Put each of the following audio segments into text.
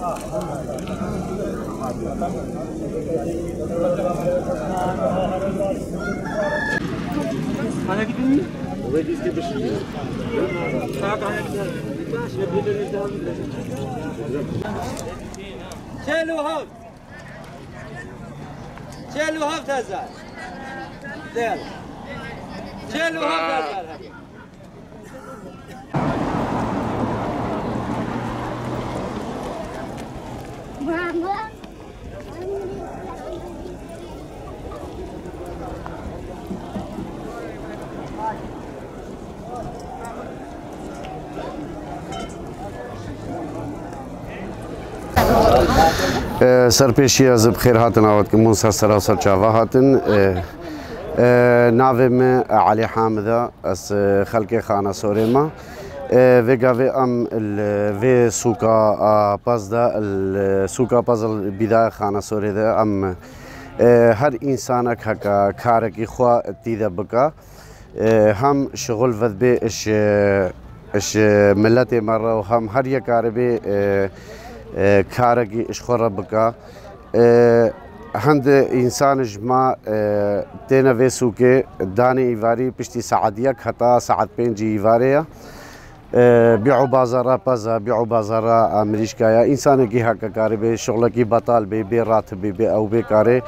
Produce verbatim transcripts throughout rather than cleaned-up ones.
Çel û heft. Çel û heft hezar. Değer. Çel û heft hezar. Serpêşiya ez bi xêr hatina we dikim, hûn ser sera û ser çava hatin. E, e, navê min Elî Hamid e, ez, e, xelkê Xanesorê me. E, vê gavê em li vê sûka a Pez de, li sûka Pez li bîdaya Xanesorê de em, e, her însanek heke karekî xwe tî de bike. E, hem şixul vedbê iş, e, iş, e, miletê me re û hem her yek karibê, e, e, karekî iş xwe re bike. E, hende însan ji me, e, têne vê sûkê danê îvarî piştî saet yek heta saet pêncî îvarê ye. E, bî û bazara Peza, bî û bazara Amirîşka ya. Însanekî heke karê bê şixulekî betal bê, bê ratibê, bê ew bê karê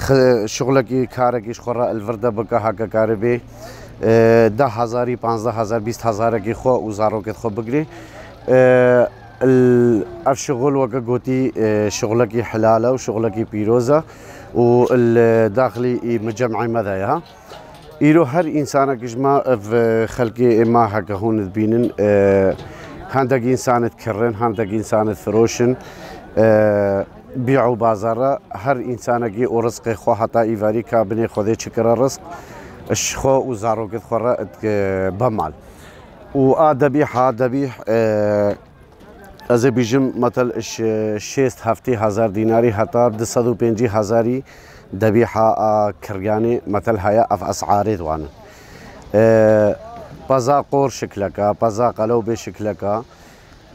xi-, şixulekî karekî ji xwe re li vir de bike heke karê bê, e, deh hezarî, panzdeh hezar, bîst hezarekî xwe û zarokêt xwe bigirê. E, l-, ev şixul weke gotî, e, şixulekî helal e û şixulekî pîroz e û li daxilî î micem'ê me de ye. Îro her însanek ji me, ev, e, xelkê ê me heke hûn dibînin, e, hendek însan dikirin, hendek însan difiroşin, e, bî û bazar re her însanekî û rizqê xwe heta îvarî ka binê Xwedê çi kire rizq, ji xwe û zarokêt xwe re dike be mal. Û a debîha, debîh, e, Ez ê bîjim, metel, ji şêst heftê hezar dînarî heta du sed û pêncî hezarî debîha a kiryanê, metel, heye, ev es'arê di wan in. E, peza qor şikleka, peza qelew bê şikleka,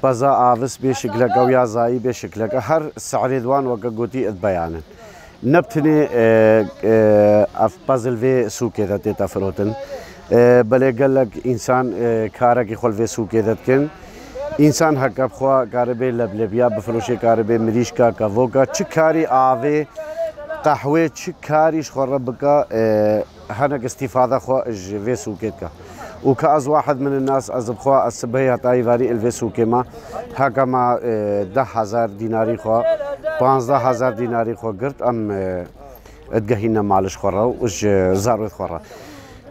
peza avis bê şikleka û ya zayî bê şikleka, her si'rê di wan weke gotî id beyan in. Ne bi tenê, e, e, ev pez li vê sûkê de tête firotin. E, belê gelek însan, e, karekî xwe li vê sûkê de dikin. Însan heke bi xwe karibê leblebiya bifiroşê, karibê mirîşka, kevoka, çi karî avê, qehwê, çi karî ji xwe re bike, e, hinek îstîfade xwe ji vê sûkê dike. Û ka ez wahid min nas, ez bi xwe, ez sibehê heta îvarî li vê sûkê me, heke me, e, deh hezar dînarî xwe, panzdeh hezar dînarî xwe girt, em, e, digehîne malê ji xwe re û ji zarokêt xwe re.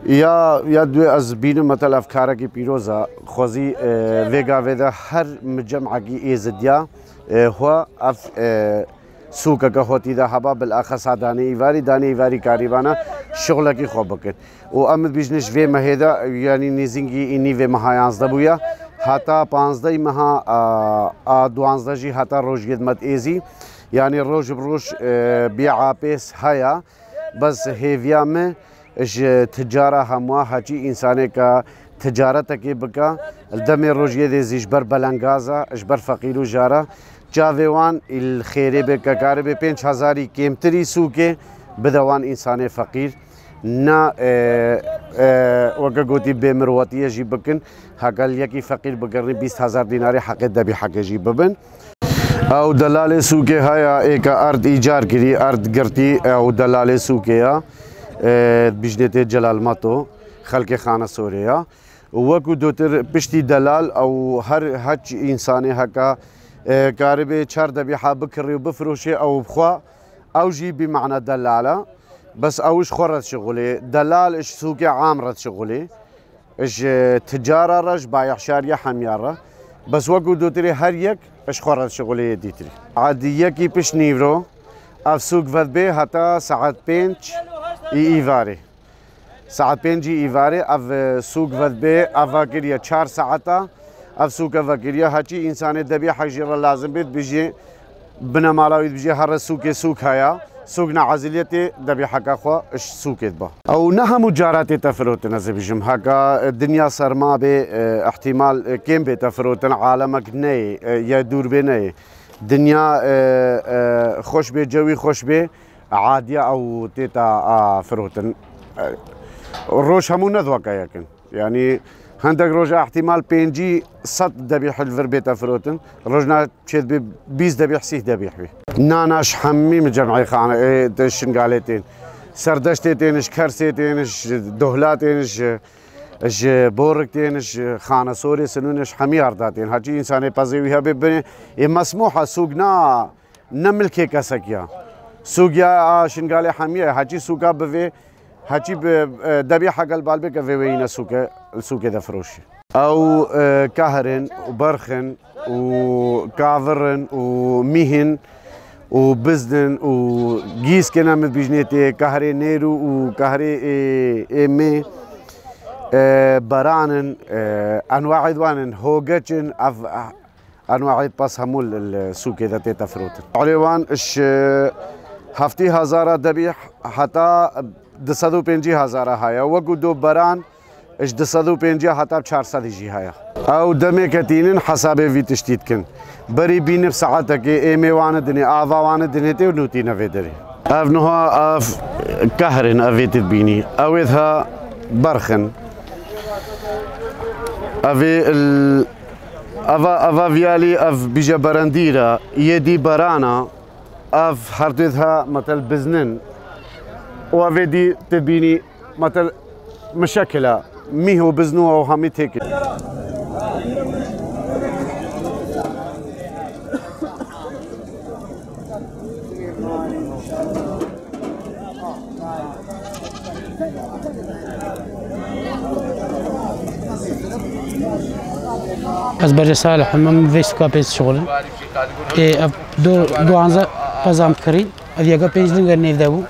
Ya, ya duê ez bînim, metel, ev karekî pîroz e. Xwezî, e, vê gavê de her micem'ekî êzidiya, e, xwe ev, e, sûkeke xwe tî de heba, bilaxesa danê îvarî, danê îvarî karîbane şixulekî xwe bikin. Û em dibîjin ji vê mehê de, yanî nêzîngî î nîvê meha yanzdeh bûye, heta panzdehî meha, a, a duwanzdeh jî heta rojiyê di me êzî. Yanî roj bi roj, e, bî apês heye. Bes hêviya min ji ticara hemûa heçî însanê ke ticaretekê bike, li demê rojiyê de zî ji ber belengaz e, ji ber feqîr û jar e. Çavê wan î li xêrê bê, ke karibê pênc hezarî kêmtirî sûkê bide wan însanê feqîr. Na, e, e, weke gotî bêmirwetiyê jî bikin. Heke li yekî feqîr bigirin bîst hezar dînarî heqê debîhekê jî bibin. Ew delalê sûkê haya, ê ke erd îcar kirî, erd girtî, ew delalê sûkê ya. E, bijnê tê Celal Mato, xelkê Xanesorê ya. Û wekû dotir piştî delal, ew her heç însanê heke, e, karibê çar debîha bikirî û bifiroşê, ew bi xwe, ew jî bî mana delal e. Bes ew ji xwe re dişixulê. Delal ji sûkê am re dişixulê. Ji ticara re, ji bayexşariya hemiya re. Bes wekû dotirê her yek ji xwe re dişixulê yê dîtirî. Ed yekî pişt nîvro ev sûk vedibê heta saet pênc î îvarê. Saet pêncî îvarê ev, e, sûk vedibê, ev vekiriye çar saeta. Ev sûke vekiriye, heçî însanê debî hek jî re lazim bê, dibêjê binemala wî dibêjê here sûkê sûk heye. Sûk neeziliyetê debî heka xwe ji sûkê diba. Ew ne hemû cara tête firotin, ez ê bijim. Heka, e, dinya serma bê, e, ihtimal, e, kêm bête firotin, alemek neyê, e, ye dûr bê neyê. Dinya, e, e, xweş bê, cewî xweş bê, adiya ew têta, a, firotin. E, roj hemû ne di weke yek in. Yanî hindek roja ihtimal pêncî sed debîh li vir bête firotin. Rojna çêdibe bîst debîh, sîh debîh bî. Nana ji hemî mi cem'ê xane, e, de Şingalê tên. Serdeştê tên, ji Kersê tên, ji Dohla tên, ji, ji Borik tên, ji Xanesorê, Sinûnê, ji hemî arda tên. Haçî însanê pezê wî hebe binê, ê mesmûha sûk na, ne milkê kesek ya. Sûk ya a Şingalê hemî ye. Haçî sûka bivê, haçî bi, e, debî hegel bal bike vê weyîne sûke, li sûkê de firoşî. Ew, e, kehr in û berx in û kavir in û mîh in û bizd in û gîskên em dibîjnê tê, kehrê nêrû û kehrê ê, ê mê, e, beran in, e, enwaîd wan in, hogeç in, ev, enwaîd pas hemû li, li sûkê de tête firotin. Alê wan ji heftê hezara debî heta du sed û pêncî hezara haya. Wekû do beran, ji du sed û pêncî heta çar sed jî heye. Ew demê ketînin hesabê vî tiştî dikin. Berî bînib saetekê ê mêwanê dinê, ava wanê dinê tê û nûtîne vê derê. Ev nuha ev kehr in, ev ê tu dibînî. Ew ê diha berx in. Ev ê l-, eva, eva viyalî ev bîje berendîra, yê dî berana. Ev her dê diha metel biznin. Û ev ê dî tu bînî metel mişekila mîh û biznu ew hemî têkil. Ez Berce Salih im, em vê sûka pê dişixulin. Ê, ev do, duanze pezam kirî, ev yeka pênc linge nêvde bû.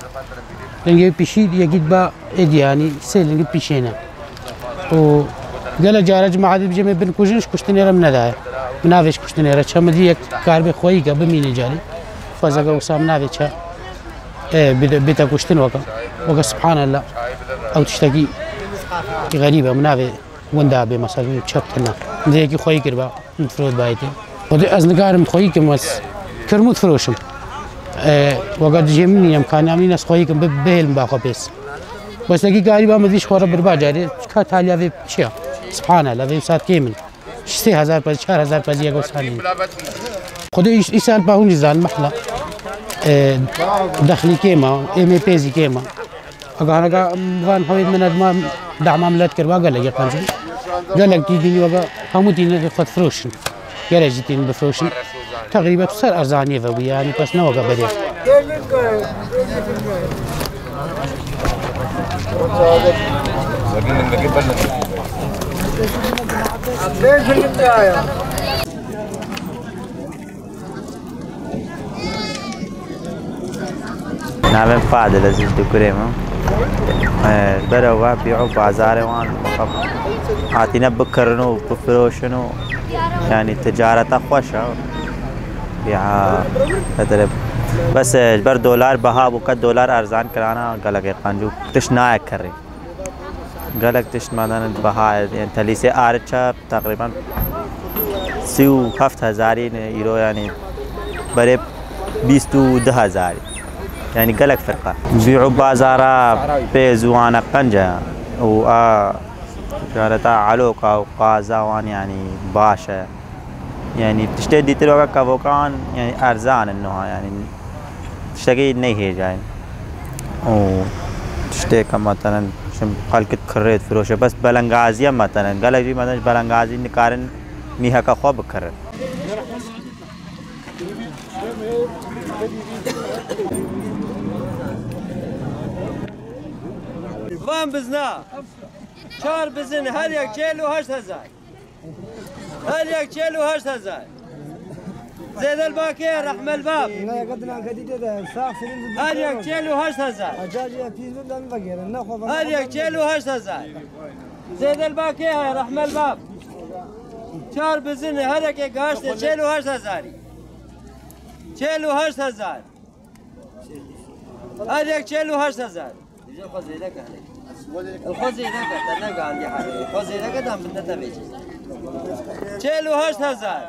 Lingê pîşî yekî diba êdî, yanî sê lingi pîşê ne. Û gelek cara cemaetê dibêje me bin kujin, ji kuştinê re min nedaye. Min navê ji kuştinê re, çe min dî yek karibê xweyî ke bimîne carî. Xwezeke wisa min navê çe, e, bide, bête kuştin weke. Weke subhanallah. Ew tiştekî xerîb e, min navê winda bê, mesela çep tune. Min dî yekî xweyî kiriba. Min firot bayê tê. Xwedê ez nikarim xweyî kim, ez kirmût firoşim. E, weke dijê min nîne, em kanî em nîne, ez xweyî kim, bi-, bihêlim ba xwe pês. Westekî karî ba min dî ji xwe re birba carê, çika taliya vê çi ya? Subhanallah, vê saet kêm in. Ji sê hezar pez, çar hezar pez yek wesa nîne. Xwedê îs-, îsal pa hûn jî zanim mehla. E, dexlî kêm a, ê mê pêzî kêm a. Aga hanaka van hawê min edma dama millet kirba gelek yê qencî. Gelek tî dînî wega hemû tînin xwe difiroşin. Gelek jî tînin bifiroşin. Teqrîben ser erzaniyê ve bûye, yanî pes ne wega berê. Navê min Fadil, ez ji Dukurê me. Ji ber ew ve bî û bazarê wan hatîne bikirin û bifiroşin û, yanî ticareta xweş e. Bîa, bes ji ber dolar biha bû, ke dolar erzan kirana, gelekê qenc û tişt nayê kirî. Gelek tişt meden biha, yani telîsê ariçe teqrîben sî û heft hezarî ne îro, yani berê bîst û du hezarî. Yani gelek firq e. Bî û bazara pê ziwane qenc e û a ticareta eloka û qaza wan yani baş e. Yani tiştê dîtir weke kevokan yani erzan in nuha yani. Tiştekî neyhêjayîn. Û tiştê ke metelen şim xelkit kirêt firoşe. Bes belengaziye metelen. Gelek jî metelen ji belengazî nikarin mîheke xwe bikirin. Van bizna. Çar bizin her yek çel û heşt hezar. Her yek çel û heşt hezar. Zêdel bakê ye, rehmel bab. Her yek çel û heşt hezar. Her yek çel û heşt hezar. Zêdel bakê ye, rehmel bab. Çar bizin, her yekê gaştê çel û heşt hezarî. Çel û heşt hezar. Her yek çel û heşt hezar. Dije xwe zêde ke hele. Xwe zêde ke, te ne gandî hele. Xwe zêde ke, dan binde te vêjî. Çel û heşt hezar.